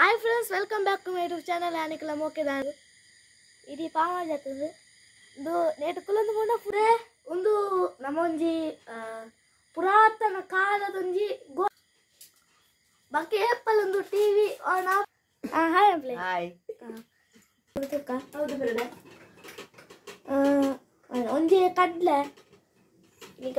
Hi friends, welcome back to my YouTube channel. ಯಾನಿಕಲ ಮೋಕೆದಾನು ಇಡೀ ಪಾವಾಜಾತಂದು ಇಂದು ನೇಟು ಕುಲೊಂದು ಪೋಂಡ ಪುರೇ ಒಂದು ನಮ್ಮೊಂಜಿ ಪುರಾತನ ಕಾಲದೊಂಜಿ ಗೋ ಬಾಕಿ ಏಪಲ್ ಒಂದು ಟಿವಿ ಆನ್ ಆಫ್. ಹಾಯ್ ಅಂಪ್ಲೆ. ಹಾಯ್. ಹೌದು ಬಿರಡೆ ಒಂಜಿ ಕಡ್ಲೆ ಈಗ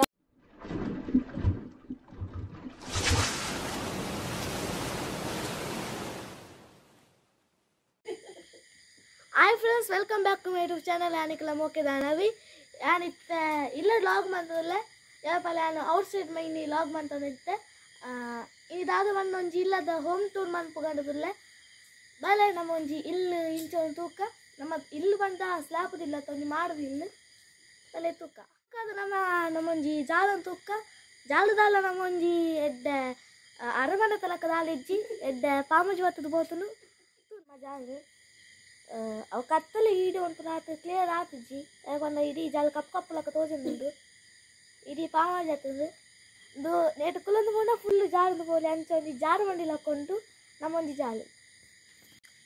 hi friends, welcome back to my YouTube channel. ಯಾನಿಕಲ ಮೋಕೆದಾನವಿ ಯಾನಿತ್ತೆ ಇಲ್ಲ ಲಾಗ್ ಮಂತದಲ್ಲ ಯಾಪಲ್ಲ ನಾನು ಔಟ್ ಸೈಡ್ ಮೈನಿ ಲಾಗ್ ಮಂತದಿತ್ತೆ. ಇದಾದ ಒಂದೊಂಜಿ ಇಲ್ಲದ ಹೋಮ್ ಟೂರ್ ಮನ್ಪುಗಂಡದಿಲ್ಲ ಬಲೆ ನಮ್ಮ ಒಂಜಿ ಇಲ್ಲು ಇಂಚ ಒಂದು ತೂಕ ನಮ್ಮ ಇಲ್ಲು ಬಂದ ಸ್ಲಾಪದಿಲ್ಲ ಒಂಜಿ ಮಾಡೋದು ಇಲ್ಲು ಬಲೆ ತೂಕ ಅದು ನಮ್ಮ ನಮ್ಮೊಂಜಿ ಜಾಲೊಂದು ತೂಕ ಜಾಲದಾಲ ನಮ್ಮೊಂಜಿ ಎಡ್ಡೆ ಅರಮನೆ ತಲಕ ದಾಲಿಜ್ಜಿ ಎಡ್ಡೆ ಪಾಮಜಿ ಬತ್ತದ ಬೋತನು ಜಾಲು ಅವು ಕತ್ತಲೆ ಈಡಿ ಉಂಟು ಆತು ಕ್ಲಿಯರ್ ಆತುಜಿ ಯಾಕಂದ್ರೆ ಇಡೀ ಜಾಲ ಕಪ್ಪು ಕಪ್ಪು ಲಕ್ಕ ತೋಜೊಂದುಂಡು ಇಡೀ ಪಾವಾಜಿ ಆತುಂಡು ಇಂದು ನೇಟು ಕುಲೊಂದು ಪೋಂಡ ಫುಲ್ ಜಾರುಂದು ಪೋಲಿ ಅಂಚ ಒಂಜಿ ಜಾರು ಬಂಡಿ ಲಕ್ಕ ಉಂಟು ನಮ್ಮೊಂಜಿ ಜಾಲು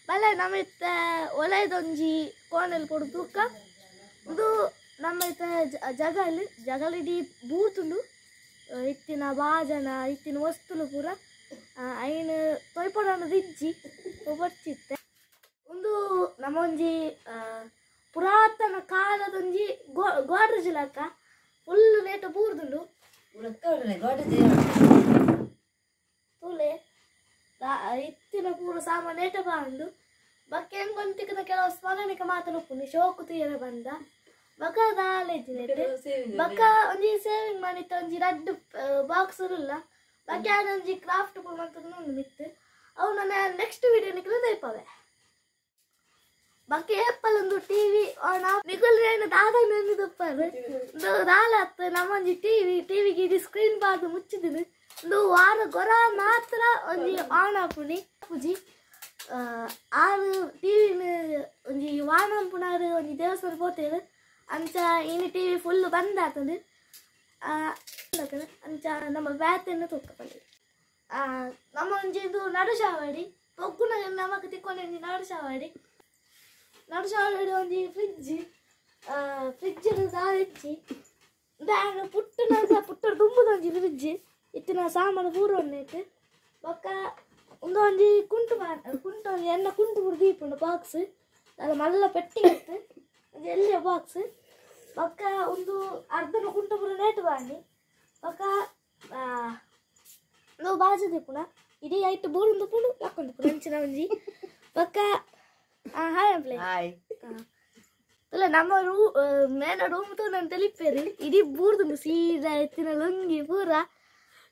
ಬಲೆ ನಮ್ಮ ಇತ್ತೆ ಒಲೆದೊಂಜಿ ಕೋಣೆಲ್ ಪೋಡು ತೂಕ ಉಂದು ನಮ್ಮ ಇತ್ತೆ ಜಗಲ್ ಜಗಲ್ ಇಡೀ ಬೂತುಂಡು ಇತ್ತಿನ ಬಾಜನ ಇತ್ತಿನ ವಸ್ತುಲು ಪೂರ ಐನು ತೊಯ್ಪೊಡನ್ನದು ಇಜ್ಜಿ ಬರ್ಚಿತ್ತೆ. ಒಂದು ನಮ್ಮೊಂಜಿ ಪುರಾತನ ಕಾಲದೊಂಜಿ ಗೋಡ್ರೇಜ್ ಲಕ್ಕ ಫುಲ್ ನೇಟ ಬೂರ್ದುಂಡು ತೂಲೆ ಇತ್ತಿನ ಪೂರ ಸಾಮಾನು ನೇಟ ಬಾಂಡು ಬಕ್ಕ ಹೆಂಗೊಂತಿಕ್ಕದ ಕೆಲವು ಸ್ಮರಣಿಕ ಮಾತನುಪ್ಪುಂಡು ಶೋಕು ತೀರ ಬಂದ ಬಕ್ಕ ದಾಲೇಜ್ ನೇಟ್ ಬಕ್ಕ ಒಂಜಿ ಸೇವಿಂಗ್ ಮಾಡಿತ್ತು ಒಂಜಿ ರಡ್ಡು ಬಾಕ್ಸ್ ಇರಲ್ಲ ಬಕ್ಕ ಒಂಜಿ ಕ್ರಾಫ್ಟ್ ಪೂರ ಮಂತುಂಡು ಮಿತ್ತು ಅವು ನನ್ನ ನೆಕ್ಸ್ಟ್ ವಿಡಿಯೋ ನಿಕ್ಲು ದೈಪವೆ. ಬಾಕಿ ಏಪಲ್ ಒಂದು ಟಿವಿ ಆನ್ ಆಫ್ ನಿಕುಲ್ ರೇನು ದಾದ ನೆನ್ನುದುಪ್ಪರು ಇಂದು ದಾಲತ್ತು ನಮ್ಮೊಂಜಿ ಟಿವಿ ಟಿವಿಗೆ ಇಡೀ ಸ್ಕ್ರೀನ್ ಬಾರ್ದು ಮುಚ್ಚಿದಿನಿ ಇಂದು ವಾರ ಗೊರ ಮಾತ್ರ ಒಂಜಿ ಆನ್ ಆಪುನಿ ಪೂಜಿ ಆರು ಟಿವಿನ ಒಂಜಿ ವಾನಂಪುನಾರು ಒಂಜಿ ದೇವಸ್ಥಾನ ಪೋತೇರು ಅಂಚ ಇನಿ ಟಿವಿ ಫುಲ್ ಬಂದ್ ಆತಂದು ಅಂಚ ನಮ್ಮ ಬ್ಯಾತೆಯನ್ನು ತೂಕ ಬಲ್ಲಿ ನಮ್ಮ ಒಂಜಿ ಇದು ನಡುಶಾವಡಿ ಪೊಗ್ಗುನ ನಮಕ್ ತಿಕ್ಕೊಂಡ ಒಂಜಿ ನಡುಶಾವಡಿ ನಡುಶಾವಡಿ ಒಂಜಿ ಫ್ರಿಜ್ ಫ್ರಿಜ್ ದಾರಿಜ್ಜಿ ದಾನ ಪುಟ್ಟನ ಪುಟ್ಟ ದುಂಬುದ ಒಂಜಿ ಫ್ರಿಜ್ ಇತ್ತಿನ ಸಾಮಾನು ಪೂರ ಒಂದೈತೆ ಬೊಕ್ಕ ಉಂದು ಒಂಜಿ ಕುಂಟು ಕುಂಟು ಒಂಜಿ ಎಣ್ಣ ಕುಂಟು ಪೂರ ದೀಪುಂಡು ಬಾಕ್ಸ್ ಅಲ್ಲ ಮಲ್ಲ ಪೆಟ್ಟಿ ಇತ್ತು ಒಂಜಿ ಎಲ್ಲಿಯ ಬಾಕ್ಸ್ ಬೊಕ್ಕ ಒಂದು ಅರ್ಧನ ಕುಂಟು ಪೂರ ನೇಟು ಬಾಣಿ ಬೊಕ್ಕ ನಾವು ಬಾಜು ದೀಪುಣ ಇಡೀ ಐಟ್ ಬೂರುಂದು ಪುಂಡು ಲಕ್ಕೊಂದು ಪುಂಡು ಅಂಚಿನ ಒಂಜಿ ಬೊಕ್ಕ. ಹಾಯ್ ಅಂಪ್ಲೆ. ಹಾಯ್. ಅಲ್ಲ ನಮ್ಮ ರೂ ಮೇನ ರೂಮ್ ತೂ ನಾನು ತೆಲಿಪೇರಿ ಇಡೀ ಬೂರ್ದುಂಡು ಸೀದಾ ಎತ್ತಿನ ಲುಂಗಿ ಪೂರ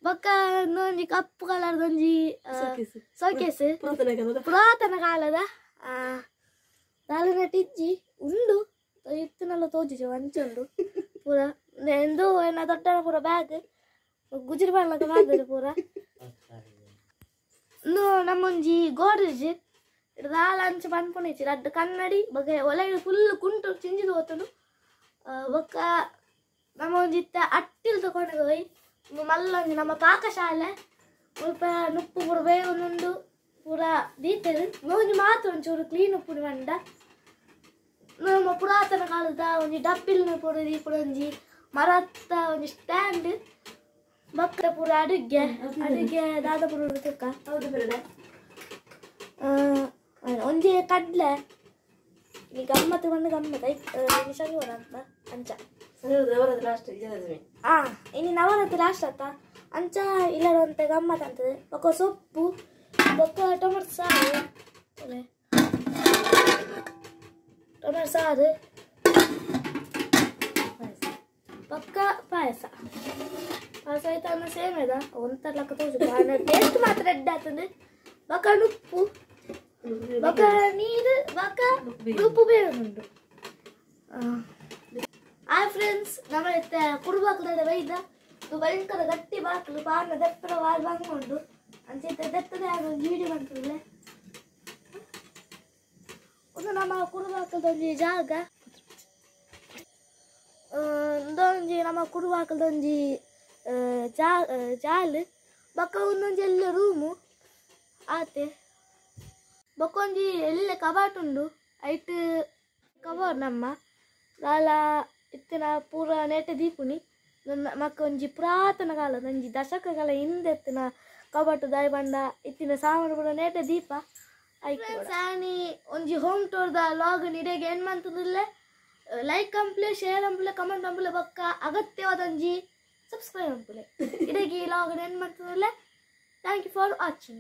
ಬೊಕ್ಕ ಒಂಜಿ ಕಪ್ಪು ಕಲರ್ದ ಒಂಜಿ ಸೋಕೇಸ್ ಪುರಾತನ ಕಾಲದ ದಾಲನ ಟಿಜ್ಜಿ ಉಂಡು ಇತ್ತಿನೆಲ್ಲ ತೋಜಿಜು ಅಂಚೆ ಉಂಡು ಪೂರ ಎಂದು ಏನ ದೊಡ್ಡ ಪೂರ ಬ್ಯಾಗ್ ಗುಜರಿ ಬಾಣ್ಲಕ ಬ್ಯಾಗ್ ಪೂರ. ಇನ್ನು ನಮ್ಮೊಂಜಿ ಗೋಡ್ರೇಜ್ ದಾಲ ಅಂಚ ಪನ್ಪುನಿಚ್ಚಿ ರಡ್ಡು ಕನ್ನಡಿ ಬೊಕ ಒಲೈ ಫುಲ್ ಕುಂಟು ಚಿಂಜಿದು ಹೋತುಂಡು ಬೊಕ್ಕ ನಮ್ಮ ಒಂಜಿ ಇತ್ತೆ ಅಟ್ಟಿಲ್ ತಗೊಂಡು ಹೋಯ್ ಮಲ್ಲ ಒಂಜಿ ನಮ್ಮ ಪಾಕಶಾಲೆ ಮುಲ್ಪ ನುಪ್ಪು ಪೂರ ಬೇವೊಂದುಂಡು ಪೂರ ದೀತೆರ್ ಒಂಜಿ ಮಾತ್ರ ಒಂಚೂರು ಕ್ಲೀನ್ ಉಪ್ಪುಂಡು ಪಂಡ ನಮ್ಮ ಪುರಾತನ ಕಾಲದ ಒಂಜಿ ಡಬ್ಬಿಲ್ನ ಪೂರ ದೀಪುಡು ಒಂಜಿ ಮರತ್ತ ಒಂಜಿ ಸ್ಟ್ಯಾಂಡ್ ಬೊಕ್ಕ ಪೂರ ಅಡುಗೆ ಅಡುಗೆ ದಾದ ಪೂರ ತೂಕ. ಹೌದು ಬಿರಡೆ. ಒಂಜಿ ಕಡ್ಲೆ ಈ ಗಮ್ಮತ್ತು ಬಂದು ಗಮ್ಮತ್ ಶನಿವಾರ ಅಂತ ಅಂಚ ಲಾಸ್ಟ್ ಇನ್ನು ನವರಾತ್ರಿ ಲಾಸ್ಟ್ ಆತ ಅಂಚ ಇಲ್ಲದಂತೆ ಗಮ್ಮತ್ ಅಂತದೆ. ಬೊಕ್ಕ ಸೊಪ್ಪು ಬೊಕ್ಕ ಟೊಮೆಟೊ ಸಾರು ಟೊಮೆಟೊ ಸಾರು ಬೊಕ್ಕ ಪಾಯಸ ಪಾಯಸ ಆಯ್ತು ಅನ್ನ ಸೇಮ್ ಅದ ಒಂಥರ ಲಕ್ಕ ತೋಜು ಟೇಸ್ಟ್ ಮಾತ್ರ ಎಡ್ಡೆ ಆಗ್ತದೆ. ಬೊಕ್ಕ ನುಪ್ಪು ಬೊಕ್ಕ ನೀರು ಬೊಕ್ಕ ಉಪ್ಪು ಬೇರೆ ಉಂಟು. ಹಾಯ್ ಫ್ರೆಂಡ್ಸ್, ನಮ್ಮ ಇತ್ತೆ ಕುರುಬಾಕ್ಲದ ಬೈದ ಭಯಂಕರ ಗಟ್ಟಿ ಬಾಕ್ಲು ಪಾನ ದೆಪ್ಪರ ವಾಲ್ ಬಂಗ ಉಂಟು ಅಂಚ ಇತ್ತೆ ದೆತ್ತದ ಒಂಜಿ ವಿಡಿಯೋ ಬಂತದೆ. ಒಂದು ನಮ್ಮ ಕುರುಬಾಕಲ್ದ ಒಂಜಿ ಜಾಗ ಒಂದೊಂಜಿ ನಮ್ಮ ಕುರುಬಾಕಲ್ದ ಒಂಜಿ ಜಾಲು ಬೊಕ್ಕ ಒಂದೊಂಜಿ ಎಲ್ಲ ರೂಮು ಆತೆ. ಬೊಕ್ಕೊಂಜಿ ಎಲ್ಲೆ ಕಬಾಟ್ ಉಂಡು ಐಟ್ ಕವರ್ ನಮ್ಮ ದಾಲ ಇತ್ತಿನ ಪೂರ ನೆಟೆ ದೀಪುನಿ ಮಕ್ಕ ಒಂಜಿ ಪುರಾತನ ಕಾಲದ ಒಂಜಿ ದಶಕಗಳ ಹಿಂದೆ ಇತ್ತಿನ ಕಬಾಟು ದಾಯಿ ಬಂಡ ಇತ್ತಿನ ಸಾಮಾನು ಪೂರ ನೇಟೆ ದೀಪ. ಐಕ್ ಒಂಜಿ ಹೋಮ್ ಟೂರ್ ದ ಲಾಗ್ ನಿಡೆಗೆ ಏನ್ ಮಂತುದಿಲ್ಲ. ಲೈಕ್ ಅಂಪ್ಲೆ, ಶೇರ್ ಅಂಪ್ಲೆ, ಕಮೆಂಟ್ ಅಂಪ್ಲೆ, ಬೊಕ್ಕ ಅಗತ್ಯವಾದ ಒಂಜಿ ಸಬ್ಸ್ಕ್ರೈಬ್ ಅಂಪ್ಲೆ. ಇಡೆಗೆ ಈ ಲಾಗ್ ಏನ್ ಮಂತುದಿಲ್ಲ. Thank you for watching.